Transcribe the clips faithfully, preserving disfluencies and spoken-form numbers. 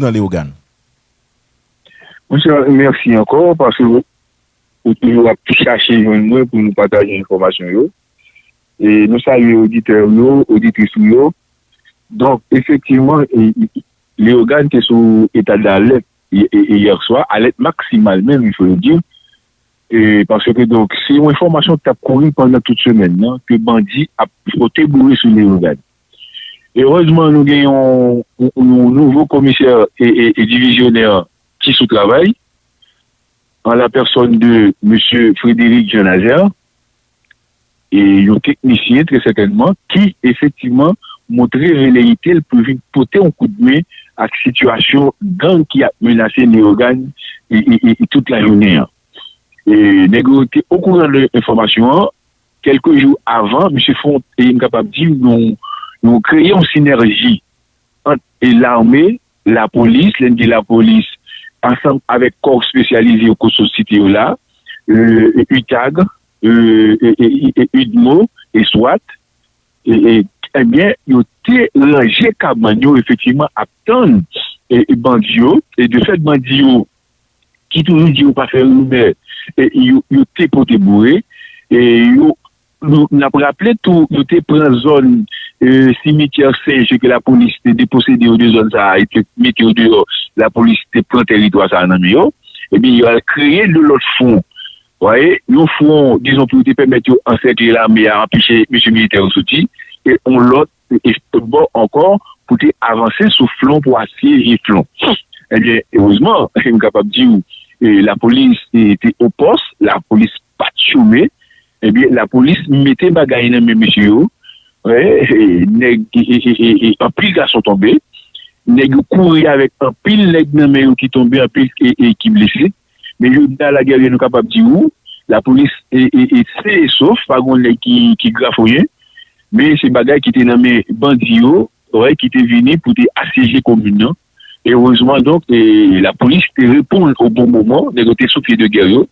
nan Leyogàn. Monchè, mèsi ankò paske ou, ou toujou ap chache jwenn mwen pou nou pataje enfòmasyon yo. E nou salye oditè yo, oditris ou yo. Donk, efektivman, e, e, Leyogàn te sou eta dalèt yè swa, alèt maksimal menm, il faut le dire. E, paske, donk, se yon enfòmasyon ki t ap kouri pandan tout semèn nan, ke bandi ap fwote boure sou Leyogàn. Erezman, nou gen yon, yon, yon nouvo komisè e, e, e divizyonè ki sou travay, an la pèsòn de mesye Frédéric Jean Nazaire, e yon teknisyen, trè sètènman, ki efektivman montre veleyite l pou vin pote yon kout men ak sitiyasyon gang ki ap menase Leyogàn e, e, e, e tout lajounen an. E nèg yo te okouran de enfòmasyon an, kèlke jou avan, misye fè yon, e m kapab di, yon, yon kreye yon sinèji ant e lame, lapolis, lè n di lapolis, ansanm avèk kò espesyalize yo ke w site yo la, e, e UTAG, e, e, e, e UDMO, e swat, e, e, ebyen, yo te ranje kabann yo efektivman ap tann e, e bandi yo, e de fèt bandi yo ki toujou di yo pa fè rimè, e yo, yo te pote boure, e yo, nou, n ap raple tou, yo te pran zòn e, simityè Senj ke lapolis te deposede yo de zòn sa a e te mete yo deyò, lapolis te pran tèritwa sa a nan men yo, ebyen, yo al kreye de lòt fwon. Wè, yon fwon, dizon, pou yo te pèmèt yo ansèkle lame a, anpeche mesye militè yo soti, e yon lòt e, e bò ankò pou te avanse sou flon, pou asyeje flon. Ebyen, erezman, m kapab di w, e, lapolis e, te o pòs, lapolis pa t chome. Ebyen, lapolis mete bagay nan men mesye yo. Wè, e, nèg, e, e, e, e, e, anpil gason tonbe. Nèg yo kouri avèk anpil nèg nan men yo ki tonbe, anpil e, e, ki blese. Men jodi a, lagèryè, nou kapab di w, lapolis e, e, e, sen e sof, pa gen nèg ki, ki grafonyen. Men se bagay ki te nan men bandi yo, wè, ki te vini pou te asyeje komin nan. Erezman, donk, e, lapolis te reponn o bon moman, nèg yo te sou pye de gè yo.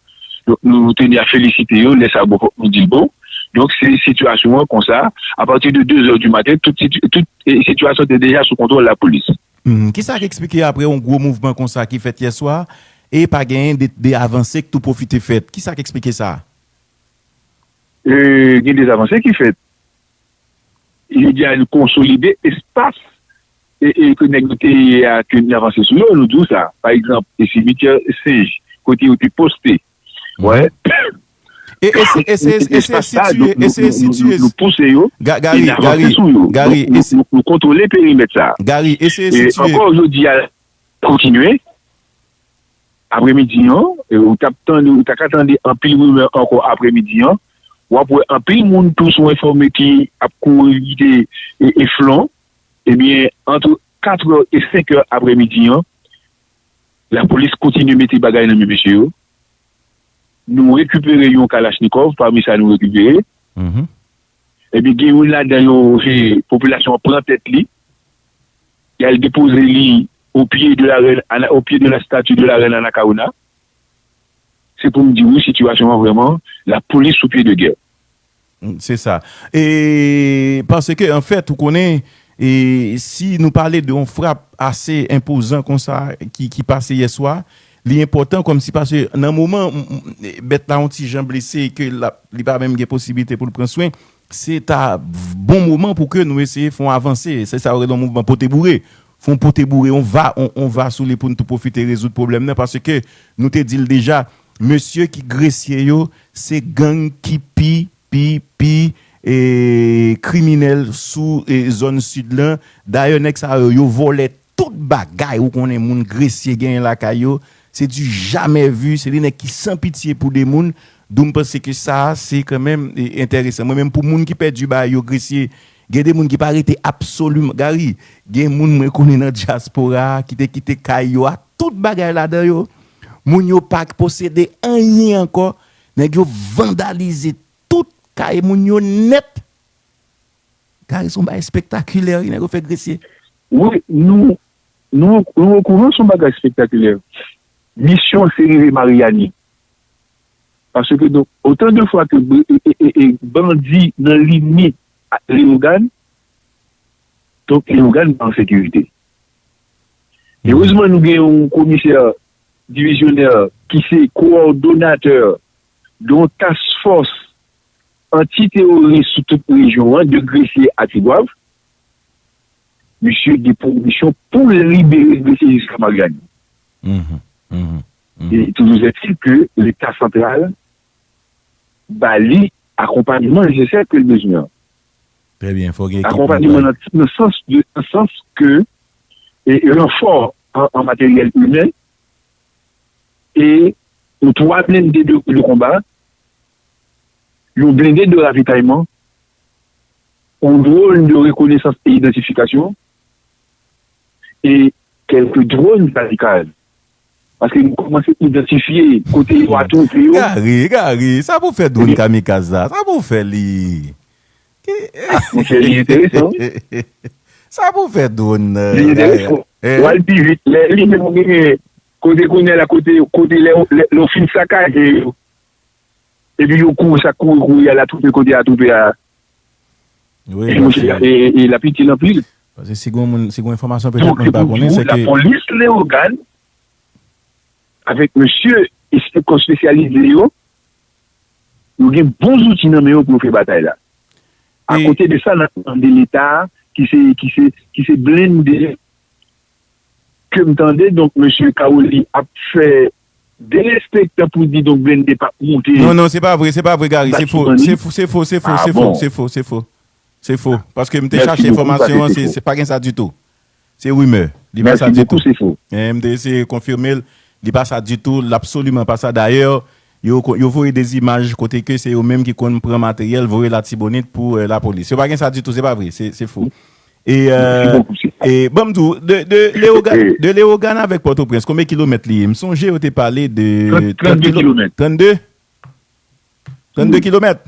Donk, nou, nou teni a felisite yo, lè sa bon, fòk nou di l bon. Donk, se sitiyasyon an konsa, apati de de zè di maten, tout, situ- tout e, sitiyasyon te deja sou kontwòl lapolis. Hmm, kisa k eksplike apre yon gwo mouvman konsa ki fèt yè swa, e pa genyen de, de avanse k tou pwofite fèt? Kisa k eksplike sa? E, gen de avanse ki fèt. Jodi a, nou konsolide espas e, e ke nèg yo te ye a, ke n avanse sou yo, nou di w sa. Pa egzanp, e simityè Senj, kote yo te poste. Wè. E, e se, e se, e se espas sa, sitiye, nou, e se nou, nou, sitiye. Nou pouse yo, Ga- e Gary, n avanse Gary, sou yo. Gary, Nou, e se, nou, nou kontwole perimèt sa. Gary, e se E sitiye. Ankò jodi a, kontinye. Apremidi an, e, ou t ap tande, ou ta ka tande anpil rimè ankò apremidi an. W ap wè anpil moun tou sou enfòme ki ap kouri kite e, e flon. Ebyen, ant katrè e senkè apremidi an, lapolis kontinye mete bagay nan men mesye yo. Nou rekipere yon kalachnikòv pami sa nou rekipere. Ebyen, gen youn ladan yo, se popilasyon an pran tèt li. Y al depoze li au pied de la reine, Ana- au pied de la statue de la reine Anacaona. Se pou m di wi, sitiyasyon an vrèman, lapolis sou pye de gè. Se sa. E paske, anfèt, ou konnen, e si nou pale de yon frap ase enpozan konsa ki, ki pase yè swa, li enpòtan kòmsi, paske nan moman m- m- bèt la yon ti jan blese, ke l ap- li pa menm gen posiblite pou l pran swen, se ta bon moman pou ke nou eseye fè yon avanse. Se sa yo rele yon mouvman pote boure. Fè yon pote boure, on va, on, on va sou li pou n tou pwofite rezoud pwoblèm nan, paske nou te di l deja, mesye ki gresye yo, se gang ki pi, pi, pi e, kriminèl sou e, zòn sid lan. Dayè, nèg sa yo, yo vòlè tout bagay ou konnen moun gresye genyen lakay yo. Se du jamais vu, se de nèg ki san pitye pou de moun. Donk, m panse ke sa a, se kanmenm e, enteresan. Mwen menm, pou moun ki pèdi bagay yo gresye, gen de moun ki pa rete absoliman. Gary, gen moun mwen konnen nan dyaspora a ki te kite kay yo ak tout bagay ladan yo. Moun yo pa posede anyen ankò. Nèg yo vandalize tout kay moun yo nèt. Gary, se yon bagay espektakilè wi, nèg yo fè gresye. Wi, nou, nou, nou okouran se yon bagay espektakilè. Misyon se rive Maryani. Paske, donk, otan de fwa ke e, e, e, e, bandi nan limit ak Leyogàn, donk, Leyogàn pa an sekirite. Erezman, nou gen yon komisè divizyonè ki se kowòdonatè de yon task force anti-teworis sou tout rejyon an, de Gresye a Tigwav. Misye gen pwomisyon pou l libere Gresye jiska Maryani. E toujours est-il que Leta santral ba li akonpayman nesesè ke l bezwen an. Trè byen, fò gen ekipman. Akonpayman nan, nan sans de, nan sans ke e, e ranfò an, an materyèl imen e yon twa blende de, de konba, yon blende de ravitayman, yon dwòn de rekonesans e idantifikasyon, e kèlke dwòn kamikaz. Paske nou kòmanse idantifye kote yo atwoupe yo. Gary, Gary, sa pou fè dwòn kamikaz la? Sa pou fè li? Ah, monchè, li enteresan, wi. Sa pou fè dwòn. Li enteresan. W al pi vit. Lè li menm ou genyen kote kounye a la, kote, kote lè, lè, lè w fin sakaje yo. Epi yo kouri, sa kouri, kouri, al atwoupe kote atwoupe a. Wi, paske. E, e, e l ap itil anpil. Paske si gen moun, si gen enfòmasyon petèt moun pa konnen, se ke. Lapolis Leyogàn, avèk mesye enspektè espesyalize yo, yo gen bon zouti nan men yo pou yo fè batay la. Akote de sa, n ap mande Leta, ki se, ki se, ki se blende ke m tande, donk, mesye Caroli ap fè derespektan pou di, donk, blende p ap monte. Non, non, se pa vre, se pa vre, Gary. Se fo, se fo, se fo, se fo, se fo, se fo, se fo. Se fo. Paske m te chache enfòmasyon an, se, se pa gen sa ditou. Se rimè. Li pa sa ditou. M te eseye konfime l. Li pa sa ditou. L absoliman pa sa. Dayè, yo, yo voye de imaj kote ke se yo menm ki konn pran materyèl, voye Latibonit pou eh, lapolis. Yo pa gen sa ditou, se pa vre. Se, se fo. E, eh, e ban m di w, de, de Leyogàn, de Leyogàn avèk Pòtoprens, konbyen kilomèt li ye? M sonje yo te pale de trannde kilomèt. Trannde? Trannde kilomèt?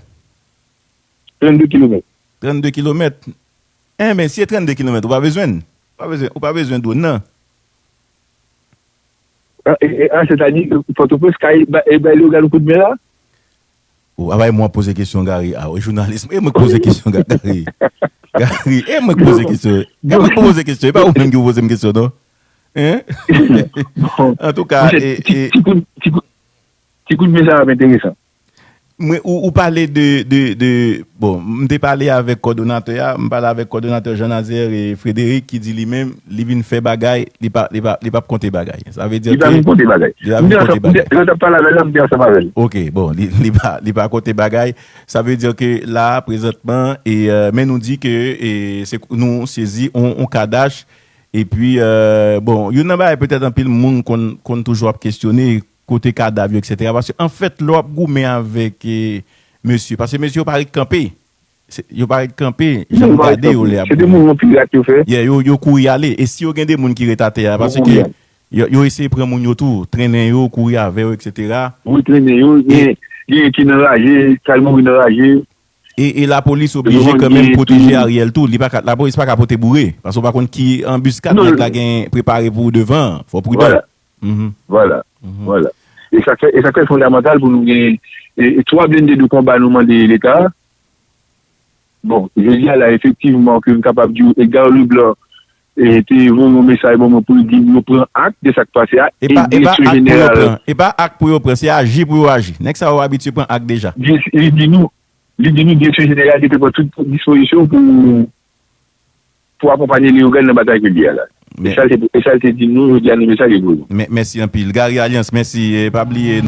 Trannde kilomèt. Trannde kilomèt. Enben, si e trannde kilomèt, ou pa bezwen l. Ou pa bezwen, ou pa bezwen dwòn nan. Ah, e, e, ah, sètadi, Pòtoprens ka e bay, e bay Leyogàn koudmen la? Ou pa bay mwen poze kesyon, Gary. Ah, jounalis, e mwen k poze kesyon, Gary. Gary, e mwen k poze kesyon. E mwen k poze kesyon. E pa ou menm ki poze m kesyon, non? Hein? Antouka, e, e, ti koudmen sa ap enteresan. Mwen, ou, ou pale de, de, de, bon, m te pale avèk kòdonatè a, m pale avèk kòdonatè Jean Nazaire Frédéric ki di li menm, li vin fè bagay, li pa, li pa, li p ap konte bagay. Sa vle di ke. Li pa vin konte bagay. Li pa vin konte bagay. Lè w t ap pale avè l la, m te ansanm avè l. Ok, bon, li, li pa, li pa konte bagay. Sa vle di ke la, prezantman, e, euh, men nou di ke, e, se, nou sezi on, on kadach, epi, euh, bon, youn nan bagay petèt anpil moun konn, konn toujou ap kesyone, kote kadav yo, etsetera. Paske, anfèt, lè w ap goumen avèk eh, mesye, paske mesye yo pa ret kanpe. Yo pa ret kanpe, jan m gade yo lè y ap goumen. Se de moun yo pirat yo fè. Yeah, yo, yo kouri ale. E si yo gen de moun ki ret atè a, paske yo, yo eseye pran moun yo tou, trennen yo, kouri avè yo, etsetera. Wi, trennen yo, gen, gen ki nan raje, k al mouri nan raje. E, e lapolis oblije kanmenm pwoteje Ariel tou. Li pa ka, lapolis pa ka pote boure. Paske w pa konn ki anbiskad nèg la gen prepare pou devan an. Fò w pridan. Vwala. Vwala. E sa k fè, e sa k fè fondamantal pou nou gen e, e twa blende de konba nou mande Leta. Bon, jodi a la, efektivman, ke m kapab di w, Edgar Leblanc e, te voye yon mesaj ban mwen pou l di m yo pran ak de sa k pase a. E pa, e pa ak pou yo pran. E pa ak pou yo pran, se aji pou yo aji. Nèg sa yo abitye pran ak deja. Li di nou, li di nou direksyon jeneral te pran tout dispozisyon pou pou akonpanye Leyogàn nan batay ke l ye a la. E sa l te, e sa l te di nou, jodi a nou mesaj e pou nou. Mèsi anpil. Gary Alliance, mèsi. E pa bliye.